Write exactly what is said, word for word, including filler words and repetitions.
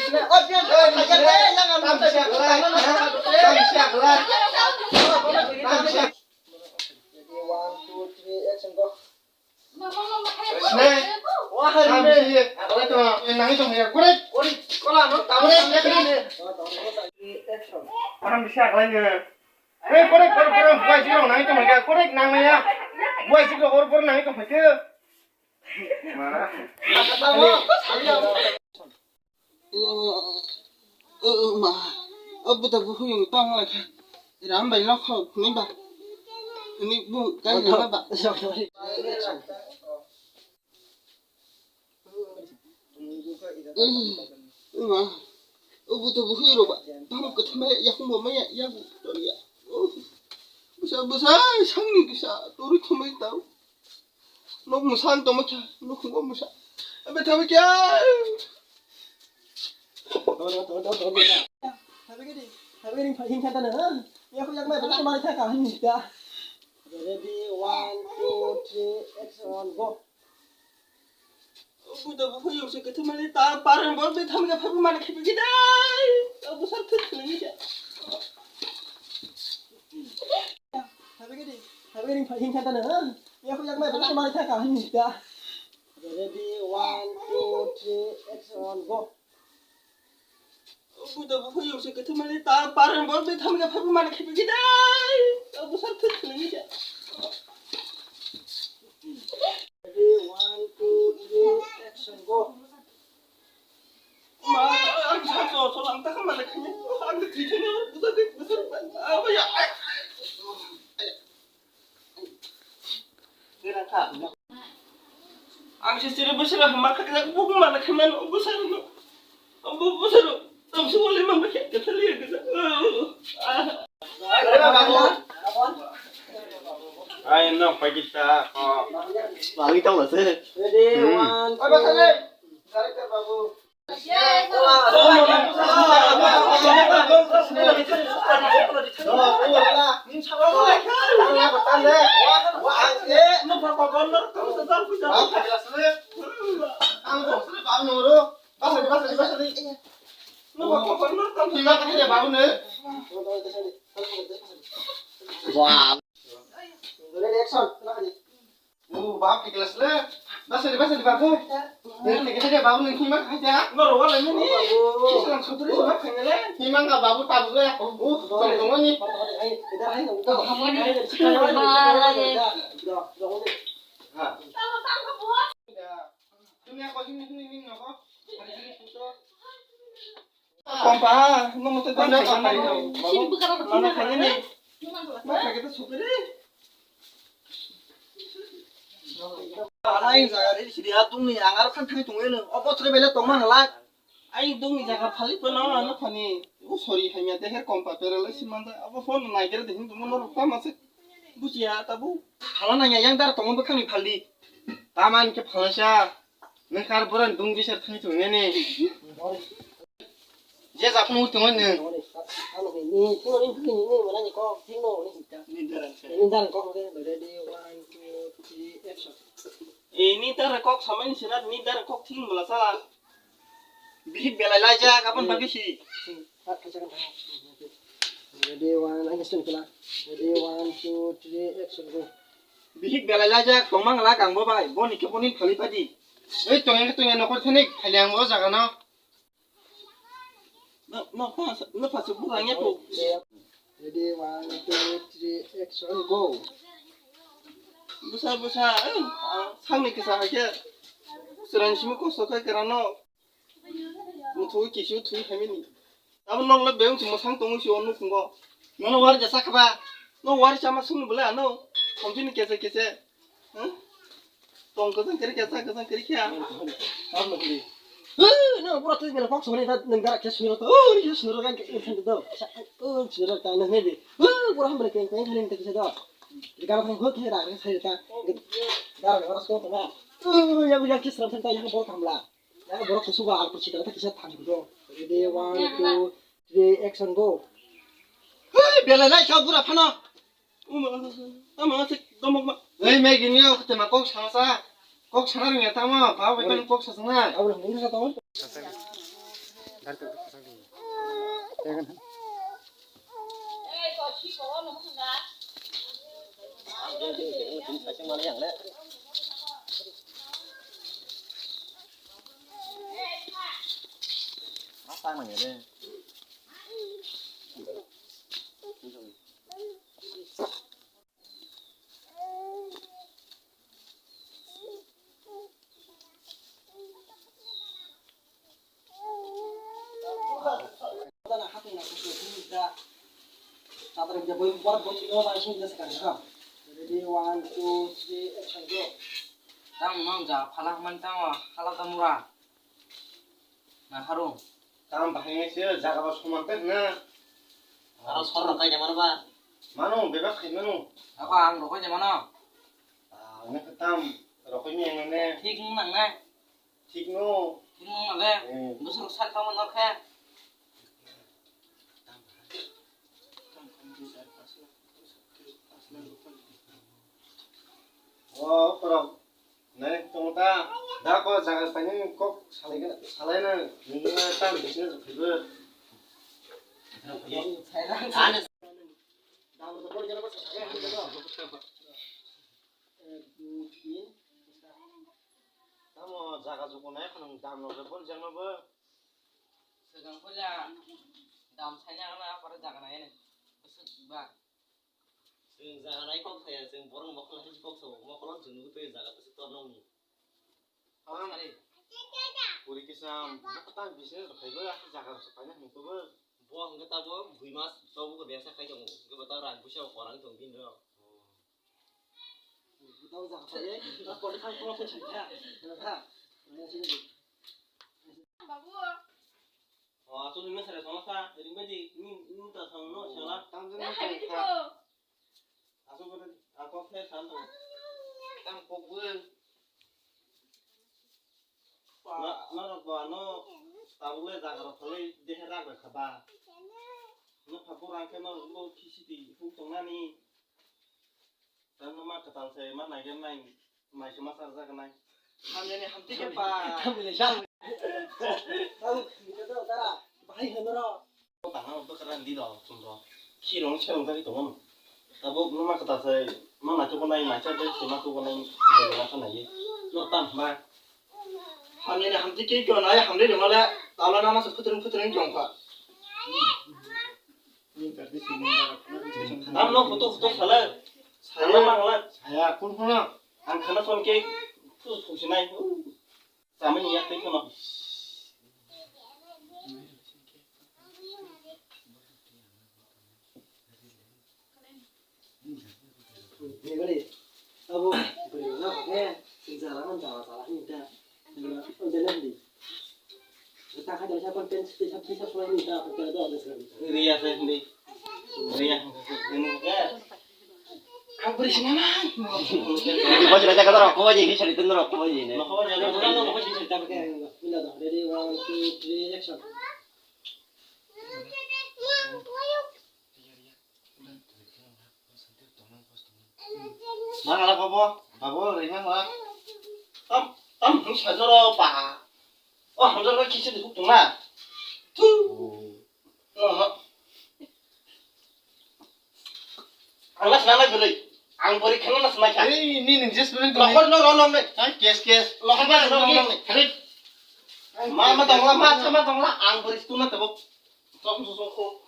Tamsi aklai, ha? Tamsi aklai. Tamsi ak-, One, two, three, action, go. Sne. Wah, tamsi aklai to, nangwi tongya. Korek. Korek, kola no, tamsi aklai ne. Action. Tamsi aklai ne. Ei, korek, korek, korek, buai sirok nangwi tongkha, korek nangnaya. Buai sirok hor hor nangwi tongkha. Mana? Ma, o buta bu huyung tong lai kha. Ram bai lok khok ni ba. Ni bu kai ni ba. Ema, obo to buhi roba. Tamo kathama ya, ya, humbo maya, ya, ya. Busa, busa, sangni kisa, tori thumai tau. Nok musan toma kya, nok khungo musa. Abe thame kya? Thabe gidi, thabe gidi, hin kanta na, ha? Ya, aku yang mai, bela mari thaka, hin ta. Ready, one, two, three, action, go. Buda buku yung se ketu mali ta paran bol be tham ga phabu mana khibi gidai. Abu sar thut thut ni ja. Habe gidi, habe gidi hin kanta na, ha? Ya, aku yang mai, bela mari thaka, hin ta. Ready, one, two, three, action, go. Buda buku yung se ketu mali ta paran bol be tham ga phabu mana khibi gidai. Abu sar thut thut ni ja. Ready, one, two, three, action, go. Ma, ang sa so so lang ta kama na kanya. Ang thut thut ni buda de buda. Abu ya. Ang sisiri busiri hama kha kisa buk mana kha mano busari no. Bu busari tam sumali mama kha kisa liya kisa. Ai no pagi ta ko. Lagi tau lah sih. Ready, one, two. Director babu. Wow. Ready, action. O bap, ikhlas le. Basari, basari, babu. Nang kete kete babu nang hima khai ja. Noro wala ni. Babu. Kisang sutri sama khai le. Hima nga babu tabu ya. O, tong tong ni. Ai, kita hai nang to. Hamani. Hai, kita hai nang to. Ha. Dunia ko sini sini ni noko. Hari sini foto. Kompa, no mote tang kai kai. Sini bukara bukara. Mana kanya ni? Ma kage to supere. Ai jaga ri sidi a tungni angar khan thang tungwe no. Obo tre bele tongma halak. Ai tungni jaga phali pa no no khani. O sorry hanya de her kompa pera le simanda. Obo phone nai gere de hin tungma no rukta mase. Bujiya tabu. Phala nanya yang dar tongma bwkhani phali. Taman ke phala sa. Nang kar boran dung bisar thang thung ne ne. Je japun u tong ne. Ni tino ni ni ni mana ni ko tino ni hita. Ni daran se. Ni daran ko ke ready, one, two, three, action. E ni daran kok samai ni sina ni daran kok thing bela sala. Bihik belai lai ja kapan bagi si. Ready, one, action kela. Ready, one, two, three, action, go. Bihik belai lai jak tongmang la kang bo bai, boni khe boni phali padi. Ei tongya khe tongya nokol thani khali ang bo jaga no. No, no, no, no, phasu bura nya ko. Ready, one, two, three, action, go. Busa, busa, eh, ah, sangni kisa hai khe. Sirang simi kosto khai kerano. Muthungwi kisu thwi phaimani. Abo nok le beng chwng mwsang tongwi si o nukhungo. Nono wari jasa khaba. No wari chama sungni bole ano. Khomchini kese kese. Huh? Tong kwchang kiri kesa kwchang kiri kya. Abo nukhungo. Huh, no pura twi bela kok songni ta nang gara kya sungni ta. Oh, kya sungni kan kya sungni ta. Oh, sungni ta nang hebi. Huh, pura hambre keng keng khani ta kisa ta. Gara thang hot he ra kisa ta. Gara gara sko ta. Oh, ya ya kisa ta ya bor kamla. Ya, borok kusugo alku chidra ta kisa thang do. Ready, one, two, three, action, go. Hey, belai lai kha bura phano. Uma, ama se domok ma. Hey, Maggie ni o tema kok sama sa. Kok sana ring ya tamo, pa bai kan kok sa sana. Abo hung sa tamo. Ready, one, two, three, action, go. Tamo mang ja phala man tamo hala tamura. Na harung. Tam bahai se jaga ba soman te na. Aro sor rok kai de mano ba. Mano bebak khai mano. Ako ang rokoi de mano. Ah, ne tam rokoi ni ang ne. Thik nang na. Thik no. Thik nang na le. Hmm. Bwswk sak tamo nor khe. O, korok. Nai tong ta, da ko jaga paini kok salai na, salai na, nini na tam bisnes phaibo. Tamo jaga juko nai khon dam no bol jang no bo. Segang puila dam saina na pare jaga nai ne. Besek ba. Chwng jaga nai kok saya, chwng borok mokol hai kok sao, mokol chwng nugwi twi jaga twi tor nokni. Ang puri kisa bokta bisnes rok phaibo, jaga rok paina hwnwi phaibo. Bo hwnke tabuk dui mas tabuk resa khai tongo, hwnke bo ta rang puisa bo kwrang tong bini rok. Bo ta jaga phai, ta pori khai kok khai chwng kha. Babu. O, aswk ni mesra sama sa, ring bai di, ni, ni ta sang no, sala. Tam jani hai di ko. Aswk ni, ako khe san to. Tam kok bun. Na, na rok ba no, tabuk le jaga rok thale, dehe rak rak khaba. No phabu rang khe no, no khisi di, huk tong nani. Tamo ma kwtal se ma naigen nai, mai se ma sarjak nai. Hamjani hamti khe pa. Tamo le jang. Tamo khito dara, bahai hwnro. Tamo bwkra ndi do, chum do. Khirong serong jagwi tongo. Abo no ma kwtal se ma naitok nai, mai sa de se ma tok nai, de ma sa nai. No tam ma. Hamjani hamti khe ko nai, hamle de male, talo na ma se phutrung phutrung jong pa. Tam no photo photo sala. Sala mangla. Saya kun kuna. Ang khana son ke phu phu sinai. Samani yak tei kono. Abo bwrwi no hwnkhe jala no jala jala hwnwi ta. Abo belai hwnwi. Ta kha jala sa kon pen site sa kisa soi hwnwi ta, abo belai do abo soi. Riya se hwnwi. Riya hwnwi hwnkhe. Ang bwrwi sinana. Di bwswk jaga rok ko je, hisari tun rok ko je ne. Nokho jala no ko sisi ta ke. Mila do. Ready, one, two, three, action. Mangala kobo, babo, rimang la. Tam, tam, hung sajoro pa. Oh, hung joro kisi di huk tungna. Tu. Oh, no. Ang na sinana gurui. Ang bori kheno na sinai kha. Ei, ni ni just bori. Lokor no ro nong ne. Ha, kes, kes. Lokor no ro nong ne. Hari. Ma, ma tongla, ma, ma tongla. Ang bori tu na tebo. Sok, sok, sok.